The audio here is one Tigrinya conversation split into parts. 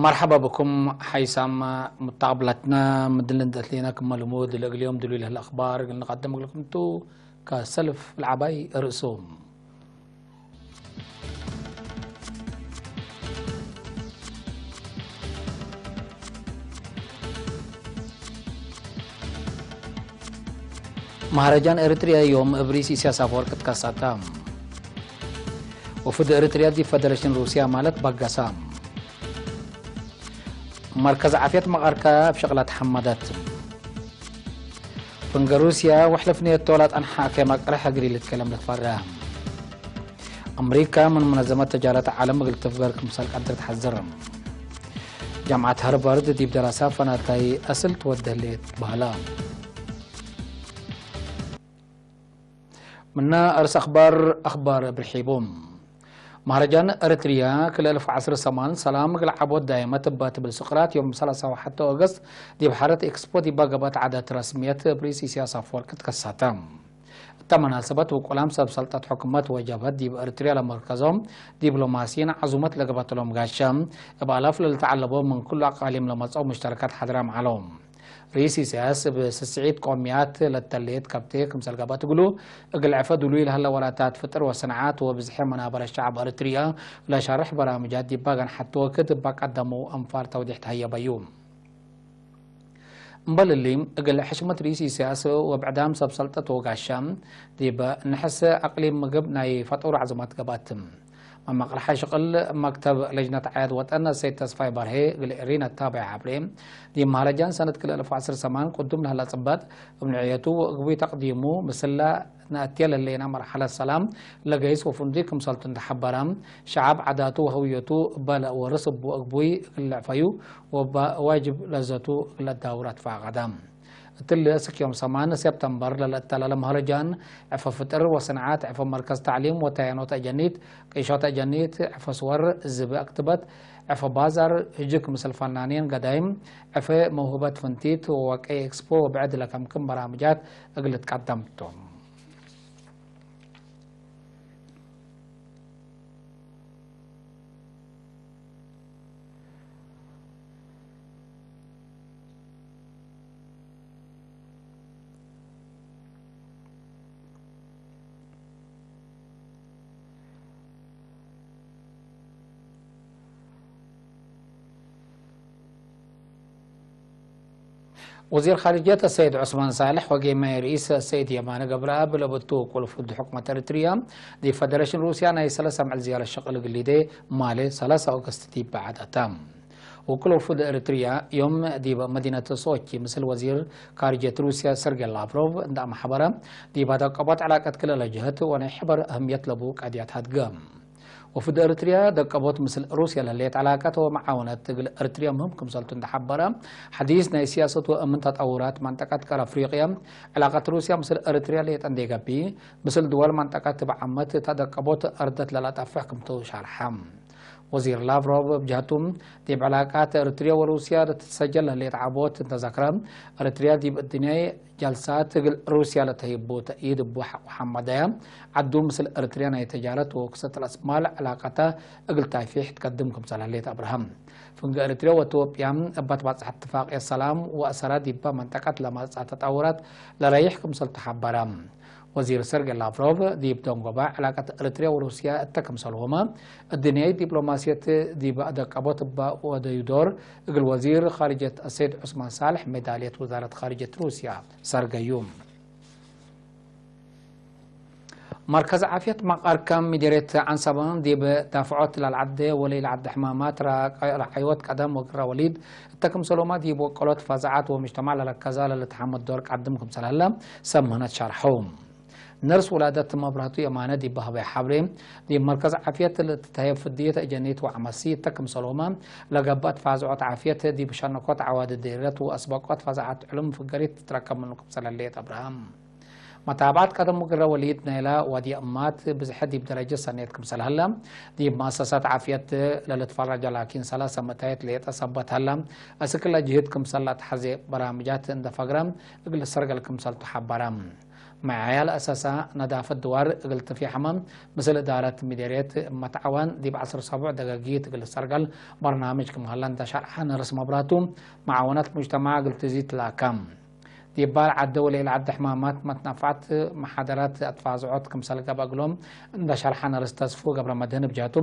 مرحبا بكم حيثما متقبلتنا مدلن دتلينا كما لمود لقليوم دلو له الأخبار قلنا قدم لكم تو كسلف العباي رؤسهم. ማሃረጃን ኤርትርያ እዮም እብሪስ ኢሳያስ ኣፈወርቂ ትከሳታ። ወፍድ ኤርትርያ ዲ ፈደረሽን ሩስያ ማለት ባጋሳ። መርከዝ ዓፍየት መቐርካ ኣብ ሸቕላት ሓማዳት። ፍንገ ሩስያ ወሕልፍ ነየቶ ላጣን ሓከ መቅረሕ እግሪ ልትከለም ልትፈራ። ኣምሪካ ምን ሙነዘመት ተጃረት ዓለም እግል ትፍገር ክምሳል ቀድር ትሓዝር። ጃምዓት ሃርቫርድ ዲብ ደራሳ ፈናታይ ኣስል ትወደሌት በህላ። ምና እርስ ኣኽባር ኣኽባር ብርሒቡ። ማህረጃን ኤርትርያ ክልእልፍ ዓስር ሰማን ሰላም እግል ዓቦት ዳይመት እባ ትብል ስቕራት ዮም ሰላሳ ወሓተ ኦገስት ዲብ ሓረት ኤክስፖ ዲባ ገባት ዓዳት ረስምየት ብሪስ ኢሳያስ ኣፈወርቂ ትከሳተ። እታ መናሰበት ውቁላም ሰብ ሰልጣት ሕኩመት ወጀበት ዲብ ኤርትርያ ለመርከዞም ዲፕሎማሲን ዓዙመት ለገበተሎም ጋሻ እብ ኣላፍ ለልተዓለቦ ምን ኩሉ ኣቃሊም ለመጸው ሙሽተረካት ሓድራ መዓሎም። ርኢስ ኢሳያስ ብስስዒት ቆምያት ለተሌት ከብቴ ክምሰል ገባት እግሉ እግል ዕፈ ድሉይ ለሀለ ወላታት ፍጥር ወሰንዓት ወብዝሒ መናበረ ሸዓብ ኤርትርያ ለሻርሕ በራምጃት ዲባ ገንሓት ወክድ እባ ቀደሙ ኣንፋር ተውዲሕ ተሀየበዩ። እምበል እሊ እግል ሕሽመት ርኢስ ኢሳያስ ወብዕዳም ሰብ ሰልጠት ወጋሻ ዲብ ንሕስ ኣቅሊም ምግብ ናይ ፈጠሩ ዓዘማት ገባት። መመቕርሓ ሽቕል መክተብ ለጅነት ዓያት ወጠን ሰይድ ተስፋይ በርሄ እግል ኤሪን ኣታባይ ዓብሬ ዲብ ማህረጃን ሰነት ክልተ ኣልፍ ዓሰርተ ሰማን ቅዱም ለህላ ጽበት እብ ንዕየቱ ወእግቡይ ተቅዲሙ ምስላ ነእትየ ለሌና መርሓለት ሰላም ለገይስ ወፍንዱይ ክምሰልቱ እንተሓበረ፣ ሸዓብ ዓዳቱ ወህውየቱ በለ ወርስ እቡ እግቡይ እግል ልዕፈዩ ወባ ዋጅብ ለዘቱ እግል ኣዳውር ኣትፋቀደ። እትሊ ስክዮም ሰማን ሴፕተምበር ለለእተለለ መህረጃን ዕፈ ፍጥር ወሰንዓት ዕፈ መርከዝ ታዕሊም ወታያኖት ኣጀኒት፣ ቅሾት ኣጀኒት፣ ዕፈ ስወር ዝብ ኣክትበት፣ ዕፈ ባዛር፣ ህጅክ ምስል ፈናኔን ገዳይም፣ ዕፈ መውህበት ፍንቲት ወቀይ ኤክስፖ ወብዕድ ለከምክም በራምጃት እግል ትቀደምቶም። ወዚር ኻርጅየት ሰይድ ዑስማን ሳልሕ ወጌማይ ርኢስ ሰይድ የማነ ገብረኣብ ለበቱ ውቁል ፍድ ሕኩመት ኤርትርያ ዲ ፈደረሽን ሩስያ ናይ ሰለሳ ምዕል ዝያለ ሸቕል ግሊዴ ማሌ ሰላሳ ኦገስት ዲባ ዓዳታ። ውቁል ፍድ ኤርትርያ ዮም ዲብ መዲነት ሶቺ ምስል ወዚር ካርጀት ሩስያ ሰርጌ ላቭሮቭ እንዳ ማሕበረ ዲብ ኣዳቀቦት ዕላቀት ክልለ ጅህት ወናይ ሕበር ኣህምየት ለቡ ቀድያት ሃድገ። ወፍድ ኤርትርያ ደቀቦት ምስል ሩስያ ለለየት ዕላቀት ወመዓውነት እግል ኤርትርያ ምህም ክምሰልቱ እንዳ ሓበረ፣ ሓዲስ ናይ ሲያሰት ወእምን ተጠውራት መንጠቀት ቀር ኣፍሪቅያ ዕላቀት ሩስያ ምስል ኤርትርያ ለየጠ እንዴ ገቢ፣ ምስል ድወል መንጠቀት ብዓመት ተደቀቦት እርደት ለላጠፍሕ ክምቱ ሻርሐ። ወዚር ላቭሮቭ ብጅህቱ ዲብ ዕላቃት ኤርትርያ ወሩስያ ለትትሰጀል ለሌት ዓቦት እንተዘክረ፣ ኤርትርያ ዲብ እድንያይ ጀልሳት እግል ሩስያ ለተሂቡ ተእይድ እቡ ሓቁ ሓመዳያ ዓዱ ምስል ኤርትርያ ናይ ተጃረት ወክሰት ለስማል ዕላቃታ እግል ታፊሕ ትቀድም ክምሰል ሌት ኣብርሃም። ፍንገ ኤርትርያ ወኢትዮጵያ እባ ትባጽሕ እትፋቅየ ሰላም ወእሰራ ዲባ መንጠቀት ለማጻ ተጣውራት ለረይሕ ክምሰል ተሓበረ። ወዚር ሰርጌ ላቭሮቭ ዲብ ደንጎባ ዕላቀት ኤርትርያ ወሩስያ እተ ክምሰልሁመ፣ እድንያይ ዲፕሎማስየት ዲብ ደቀቦት እባ ወደዩ ዶር እግል ወዚር ኻርጀት ሰይድ ዑስማን ሳልሕ ሜዳልየት ውዛረት ኻርጀት ሩስያ ሰርገዩ። መርከዝ ዓፍየት መቃር ከም ሚደሬት ዓንሰባ ዲብ ዳፍዖት ላልዓደ ወለይ ለዓደ ሕማማት ራ-፣ ራዓይወት ቀደም ወግራ ወሊድ እተ ክምሰሎማ ዲብ ወቀሎት ፋዛዓት ወምጅተማዕ ለለከዛ ለልትሓመድ ዶር ቀድም ክምሰል ሀላ ሰብ ምህነት ሻርሐው። ነርስ ውላደት መብራህቱ የማነ ዲብ ባህባይ ሓብሬ፣ ዲብ መርከዝ ዓፍየት ለትተሀየ ፍድየት እጀኔት ወዓመሲ እተ ክምሰሎማ ለገባት ፋዝዖት ዓፍየት ዲብ ሸነኮት ዓዋዲ ዴረት ወአስበቆት ፋዛዓት ዕሉም ፍገሪት ትትረከብ ምኑ ክምሰል ሌት ኣብርሃም። መታብዓት ቀደም ግረ ወሊድ ናይላ ዋድያ እማት ብዝሐ ዲብ ደረጀ ሰኔት ክምሰል ሀላ፣ ዲብ መአሰሳት ዓፍየት ለልትፈረጀ ላኪን ሰላሰ መታየት ሌጠ ሰበት ሀላ፣ እስክለ ጅህድ ክምሰል ላትሐዜ በራምጃት እንደ ፈግረ እግል ሰርገል ክምሰል ተሓበረ። መዓያል ኣሳሳ ነዳፈት ድዋር እግል ትፊሓማ ምስል እዳረት ሚደርየት መትዓዋን ዲብ ዓስር ሰቡዕ ደጋጊት እግል ሰርጋል በርናምጅ ክም ሀላ እንዳሻርሓ ነርስ መብራቱ መዓወናት ሙጅተማዕ እግል ትዚት ላካ። ዲባር ዓደ ወለኤል ዓዲ ሕማማት መትናፋት መሓደራት ኣትፋዝዖት ክምሰል ገባ እግሎም እንዳሻርሓ ነርስ ተስፉ ገብረ መድህን ብጃቱ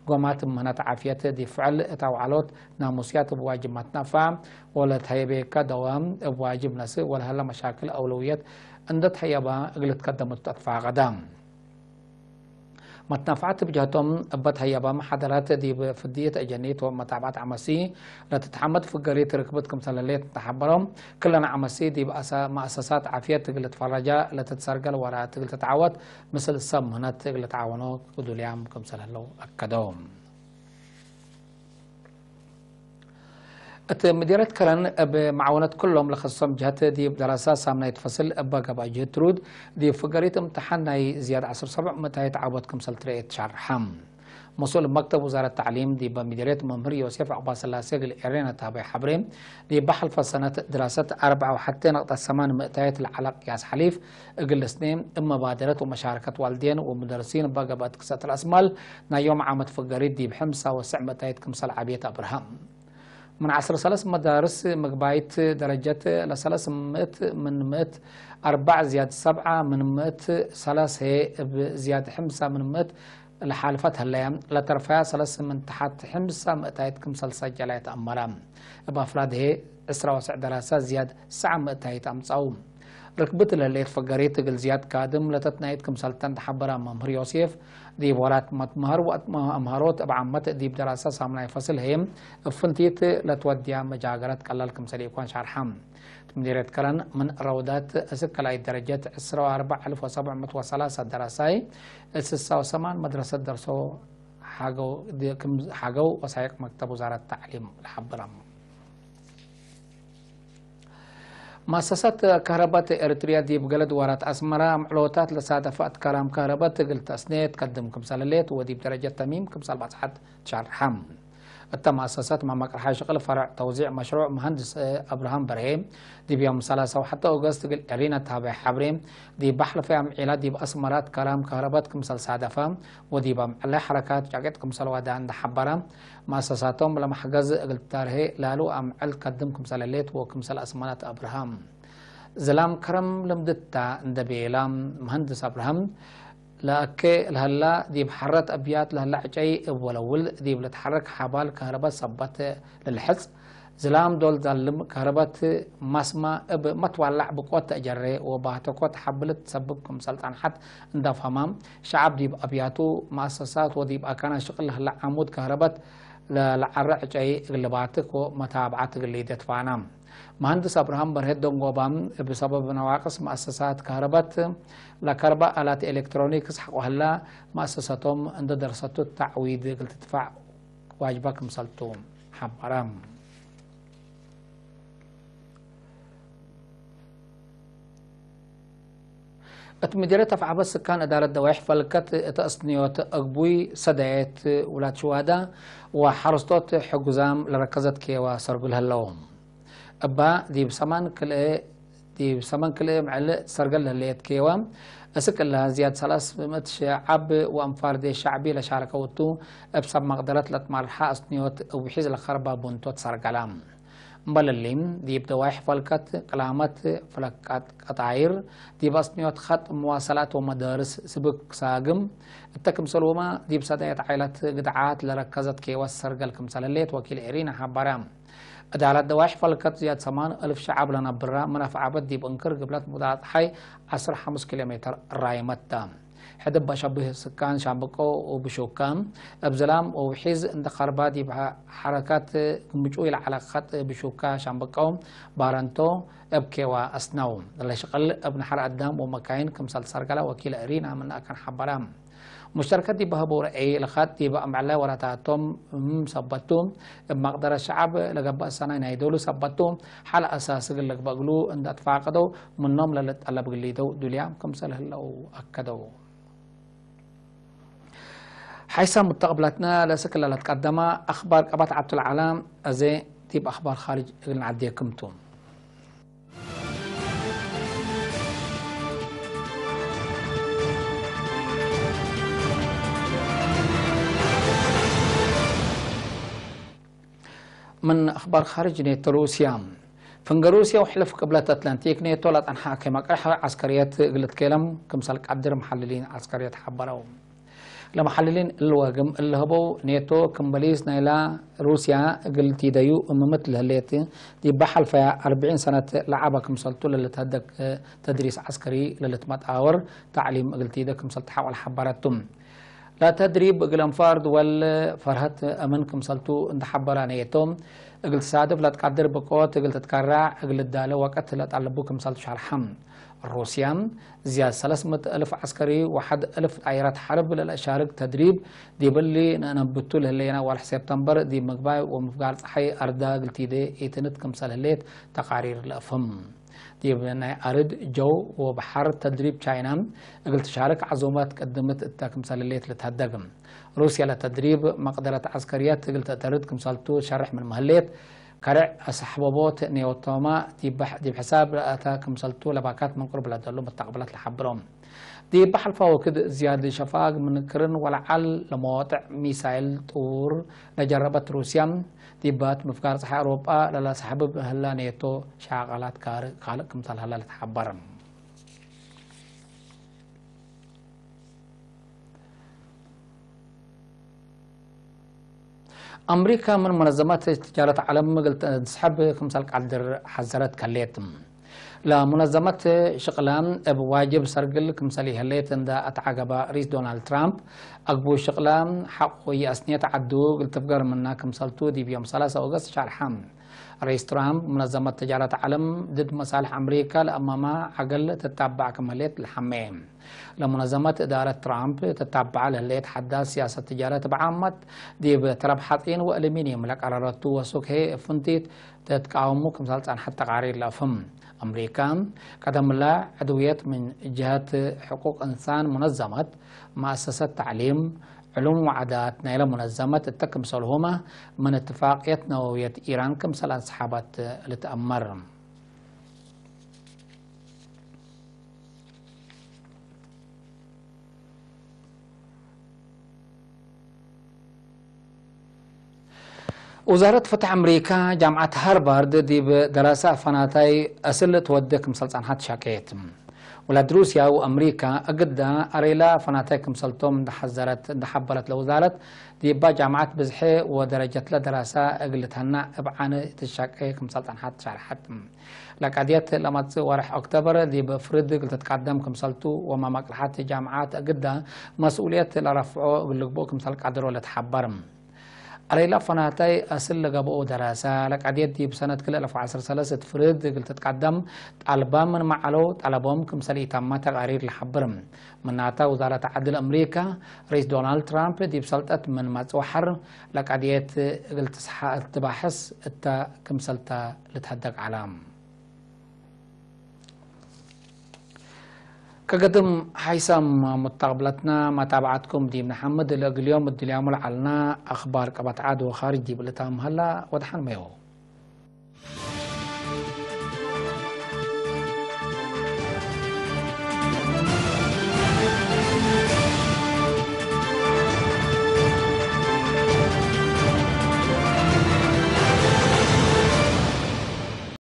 ጎማት ምህነት ዓፍየት ዲፍዕል እታ ውዓሎት ናሙስያት እብ ዋጅብ መትናፋ ወለትሀየበየካ ደዋ እብ ዋጅብ ነስ ወለሀለ መሻክል ኣውለውየት እንደትሀየባ እግል ትከደምቱ ኣትፋቀዳ። መትናፋዕት ብጃቶም እበት ሀየባ መሓደራት ዲብ ፍድየት እጀኒት ወመታብዓት ዓመሲ ለትትሓመድ ፍገሪት ርክብት ክምሰለሌት ተሓበሮም። ክለን ዓመሲ ዲብ ኣሳ-፣ መኣሰሳት ዓፍየት እግል ትፈረጃ ለትትሰርገል ወራ ትግል ትትዓወት ምስል ሰብ ምህነት እግል ተዓወኖ ቅዱልያም ክምሰል ህለው ኣከዶም። እቲ ምዲረት ከረን እብ መዓወነት ኩሎም ለኸሶም ጀህት ዲብ ደራሳ ሳምናይት ፈስል እበ ገብኣ ጀህት ሩድ ዲብ ፍገሪት እምትሓን ናይ ዝያድ ዓሰርተ ሰብዕ ምእታይት ዓቦት ክምሰል ትረኤት ሻርሓ። መስኡል መክተብ ውዛረት ታዕሊም ዲበ ምዲረት መምህር ዮሴፍ ዕቕባስላሴ እግል ኤሬና ታባይ ሓብሬ ዲበ ሓልፈ ሰነት ድራሰት ኣርብዓ ወሓተ ነቕጣት ሰማን ምእታይት ለዓለ ቅያስ ሓሊፍ እግል ስኔ እብ መባደረት ወመሻረከት ዋልዴን ወሙደርሲን እበ ገብኣት ክሰት ረእስማል ናይ ዮም ዓመት ፍገሪት ዲብ ሕምሳ ወስዕ ምእታይት ክምሰል ዓብየት ኣብርሃም። ምን ዓስር ሰለስ መዳርስ ምግባይት ደረጀት ለሰለስ ምእት ምን ምእት ኣርባዕ ዝያድ ሰብዓ ምን ምእት ሰላስ ሄ እብ ዝያድ ሕምሳ ምን ምእት ለሓልፈት ህለያ ለተርፋያ ሰለስ ምን ተሓት ሕምሳ ምእታይት ክምሰል ሰጀላየት ኣመራ። እብ ኣፍራድ ሄ ዕስራ ወስዕ ደራሳ ዝያድ ሰዓ ምእታይት ኣምጻኡ። ርክብት ለህሌት ፈገሪት እግል ዝያድ ካድም ለተትናይት ክምሰልተን ተሓበራ መምህር ዮሴፍ ዲብ ወራት መትመሃር ወኣት መ-፣ ኣምሃሮት እብ ዓመት ዲብ ደራሳ ሳምናይ ፈስል ሄ እብ ፍንቲት ለትወድያ መጃገረት ቀላል ክምሰል ኢኳን ሻርሓ። ምዲረት ከረን ምን ረውዳት እስከላይ ደረጀት ዕስራ ወኣርባዕ ኣልፍ ወሰብዕ ምእት ወሰላሳ ደራሳይ ስሳ ወሰማን መድረሰት ደርሶ ሓገው ዲ-፣ ክም ሓገው ወሳይቅ መክተብ ውዛረት ታዕሊም ለሓበረም። መኣሰሳት ከህረበት ኤርትርያ ዲብ ገለ ድዋራት ኣስመራ ምዕሎታት ለሳተፋት ከራም ከህረበት እግል ተስኔት ከድም ክምሰለሌት ወዲብ ደረጀት ተሚም ክምሰል ባጽሓት ትሻርሓም። እተ መኣሰሳት መመቅርሓ ሽቅል ፈረዕ ተውዚዕ መሽሩዕ መሃንድስ ኣብርሃም በርሄ ዲብ ዮም ሰላሳ ወሓተ ኦገስት እግል ኤሪና ታባይ ሓብሬ ዲብ ባሕልፈ ኣምዒላ ዲብ ኣስመራት ከራም ከህረበት ክምሰል ሳደፋ ወዲብ ኣምዕላይ ሐረካት ጃቄት ክምሰል ዋዳ እንዳ ሐበራ መኣሰሳቶም ለማሕገዝ እግል ታርሄ ላሉ ኣምዕል ከድም ክምሰለሌት ወክምሰል ኣስመራት ኣብርሃም ዝላም ከረም ልምድታ እንደ ቤላ መሃንድስ ኣብርሃም ለኣከ ለሀላ ዲብ ሐረት ኣብያት ለሀላ ዕጨይ እብ ወለውል ዲብ ለትሐረክ ሐባል ከህረበት ሰበት ለልሕጽ ዝላም ዶል ዛልም ከህረበት ማስማ እብ መትዋላዕ ብቆት ተእጀሬ ወባህተኮት ሐብልት ሰብብ ክምሰል ጸንሐት እንዳ ፈማ ሸዓብ ዲብ ኣብያቱ መኣሰሳት ወዲብ ኣካና ሽቅል ለህላ ዓሙድ ከህረበት ለለዓረ ዕጨይ እግል ባትክ ወመታብዓት እግል ሊደት ፋና። መሃንድስ ኣብርሃም በርሄት ደንጎባ እብ ሰበብ ነዋቅስ መኣሰሳት ከህረበት ለከርባ ኣላት ኤሌክትሮኒክስ ሐቆ ህላ መኣሰሰቶም እንደ ደርሰቱ ተዕዊድ እግል ትድፋዕ ዋጅባ ክምሰልቱ ሐበረ። እት ምዲረት ኣፍዓበት ስካን እዳረት ደዋይሕ ፈልከት እተ እስንዮት እግቡይ ሰዳየት ውላድ ሽዋዳ ወሓረስቶት ሕጉዛም ለረከዘት ኬዋ ሰርጉል ህለዎም። እባ ዲብ ሰማን ክልኤ ዲብ ሰማን ክልኤ ምዕል ሰርገል ለህለየት ኬዋ እስክ እላ ዝያድ ሰላስ ምእት ሸዓብ ወአንፋርዴ ሻዕቢ ለሻረከውቱ እብ ሰብ መቅደረት ለትማርሓ እስንዮት እብ ሒዝ ለኸርባ ቡንቶት ሰርገላ። እምበለሊ፣ ዲብ ደዋይሕ ፈልከት ቅላመት ፍለቃት ቀጣይር፣ ዲብ ኣስንዮት ኸጥ መዋሰላት ወመዳርስ ስብክ ሳግም፣ እተ ክምሰልወማ ዲብ ሰዳየት ዓይላት ግድዓት ለረከዘት ኬወስ ሰርገል ክምሰለሌት ወኪል ኤሪና ሐበረ። እዳላት ደዋይሕ ፈልከት ዝያድ ሰማን እልፍ ሸዓብ ለነብራ፣ ምን ኣፍዓበት ዲብ እንክር ግብለት ሙዳት ሓይ ዓስር ሓሙስ ኪሎ ሜትር ራይመታ። ሕድብ ኣሸብህ ስካን ሻምብቆ ወብሹካ፣ እብ ዝላም ወውሒዝ እንደ ኸርባ ዲብ ሐረካት ግምጩ ይልዓለ ኸጥ ብሹካ ሻምብቆ ባረንቶ እብ ኬዋ ኣስናው። ለሽቅል እብ ነሐር ኣዳም ወመካይን ክምሰል ሰርገላ ወኪል ሪና ምን ኣካን ሐበራ። ሙሽተርከት ዲብ በህቡ ረአይ ለኻት ዲብ ኣምዕላይ ወራታቶም እም ሰበቱ እብ መቅደረት ሸዓብ ለገብእ ሰናይ ናይ ዶሉ ሰበቱ ሐል ኣሳሲ እግል ልግበእ እግሉ እንደ ኣትፋቀደው ምኖም ለልጠለብ ግሊደው ዱልያም ክምሰል ህለው ኣከደው። ሓይሳ ሙተቅብላትና ለስክላ ለትቀደማ ኣኽባር ቀባት ዓብቱ ለዓላ ኣዜ ዲብ ኣኽባር ኻርጅ እግል ንዓዴክምቱ። من أخبار خارج ناتو روسيا. فنغ روسيا وحلف قبلة أتلانتيك ناتو لا تنحى كما قرح عسكريات قلت كلام كمسال قدر محللين عسكريات حبروا. لمحللين الواقم اللي هبو ناتو كمبليس نايلا روسيا قلت يديو أممت لهليت دي بحل فيها أربعين سنة لعبة كمسالتو للتهدك تدريس عسكري للتمت آور تعليم قلت يدك كمسالت حاول حبرتم. لا تدريب قلم فرد ولا فرهت أمن كمسلتو انت حبرا نيتو. قلت صادف لا تقدر بقوة قلت تكرع قلت دالة وقت لا تعلبو كمسلتو شرحم. روسيا زياد ثلاثمية ألف عسكري وحد ألف طائرات حرب للأشارك تدريب دي بلي ننبتو لهلينا والح سبتمبر دي مقباي ومفقار صحي أردا قلت دي إيتنت كمسل هليت تقارير لأفهم. ዲብ ናይ ኣርድ ጀው ወባሕር ተድሪብ ቻይና እግል ትሻርክ ዓዞማት ቀድምት እታ ክምሰልሌት ልትሀደግ። ሩስያ ለተድሪብ መቅደረት ዐስከርያት እግል ተእተርድ ክምሰልቱ ሸርሕ ምን መህሌት ከርዕ ኣሳሕበቦት ኔወቶማ ዲብ ሕሳብ ለኣታ ክምሰልቱ ለባካት መንቁርብ ለደሉ መተቅብላት ለሓብሮም። ዲብ ሓልፋ ወክድ ዝያድ ሸፋግ ምንክርን ወለዓል ለመዋጥዕ ሚሳይል ጥውር ለጀረበት ሩስያ ዲባት ምፍጋር ጸሓይ ኣውሮጳ ለላሳሕብብ ህላ ኔቶ ሻቐላት ካልእ ክምሰል ህላ ልትሓበር። ኣምሪካ ምን መነዘማት ትጃረት ዓለም ምግል ተንስሐብ ክምሰል ቃድር ሓዘረት ከሌት። ለሙነዘመት ሽቕላ እብ ዋጅብ ሰርግል ክምሰል ይህሌት እንዳ ኣተዓገባ ሪስ ዶናልድ ትራምፕ ኣግቡ ሽቕላ ሓቑ ይኣስኔት ዓዱ ግልትፍገር ምና ክምሰልቱ ዲብ ዮም ሰላሳ ኦገስት ሻርሓ። ሪስ ትራምፕ ሙነዘመት ትጃረት ዓለም ድድ መሳልሕ ኣምሪካ ለኣማማ ዓገል ትታባዕ ክመሌት ልሓሜ። ለሙነዘመት እዳረት ትራምፕ ትታባዕ ለህሌት ሓዳስ ሲያሰት ትጃረት ብዓመት ዲብ ተረብ ሓጺን ወኣሉሚንየም ለቀረረቱ ወሱክ ሄ ፍንቲት ተትቃወሙ ክምሳል ጸንሐት ተቃሪር ለፍም። ኣምሪካ ቀደምላ ዕድውየት ምን ጀሀት ሕቁቅ እንሳን ሙነዘመት መኣሰሰት ተዕሊም ዕሉም ወዓዳት ናይለ ሙነዘመት እተ ክምሰልሁመ ምን እትፋቅየት ነወውየት ኢራን ክምሰል ኣንስሓባት ልትአመር። ውዛረት ፍትሕ ኣምሪካ ጃምዓት ሃርቫርድ ዲብ ደራሳ ፈናታይ ኣስል ትወደ ክምሰል ጸንሓት ሻቀየት። ውላድ ሩስያ ወኣምሪካ እግዳ ኣሬላ ፈናታይ ክምሰልቶም እንዳሓዘረት እንዳሓበረት ለውዛረት ዲባ ጃምዓት ብዝሐ ወደረጀትለ ደራሳ እግልተና እብ ዓነ ትሻቀ ክምሰል ጸንሓት ሻርሐት። ለቃድየት ለመጽእ ወርሕ ኦክቶበር ዲብ ፍርድ እግል ትትቃደም ክምሰልቱ ወመማቅልሓት ጃምዓት እግዳ መስኡልየት ለረፍዖ እግል ልግብኦ ክምሰል ቃድሮ ለትሓበር። ኣረይላ ፈናታይ ኣስል ለገብኦ ደራሳ ለቃድየት ዲብ ሰነት ክልተ ኣልፍ ዓሰርተ ሰለስተ እት ፍርድ እግል ትትቃደም ጣልባ ምን መዓለው ጠለቦም ክምሰል ኢታማ ተቃሪር ለሓብር። ምናታ ውዛረት ዓድል ኣምሪካ ሪስ ዶናልድ ትራምፕ ዲብ ሰልጠት ምን መጽእ ወሐር ለቃድየት እግል ትስሓ ትባሕስ እታ ክምሰልታ ልትሀደግ ዓላ። ከገድም ሓይሳም ሙተቅብለትና መታብዓትኩም ዲብ ንሓምድ ለእግልዮም እድልያሙ ለዓልና ኣኽባር ቀበት ዓድ ወኻርጅ ዲብ ልታም ሀላ ወድሓን መዮ።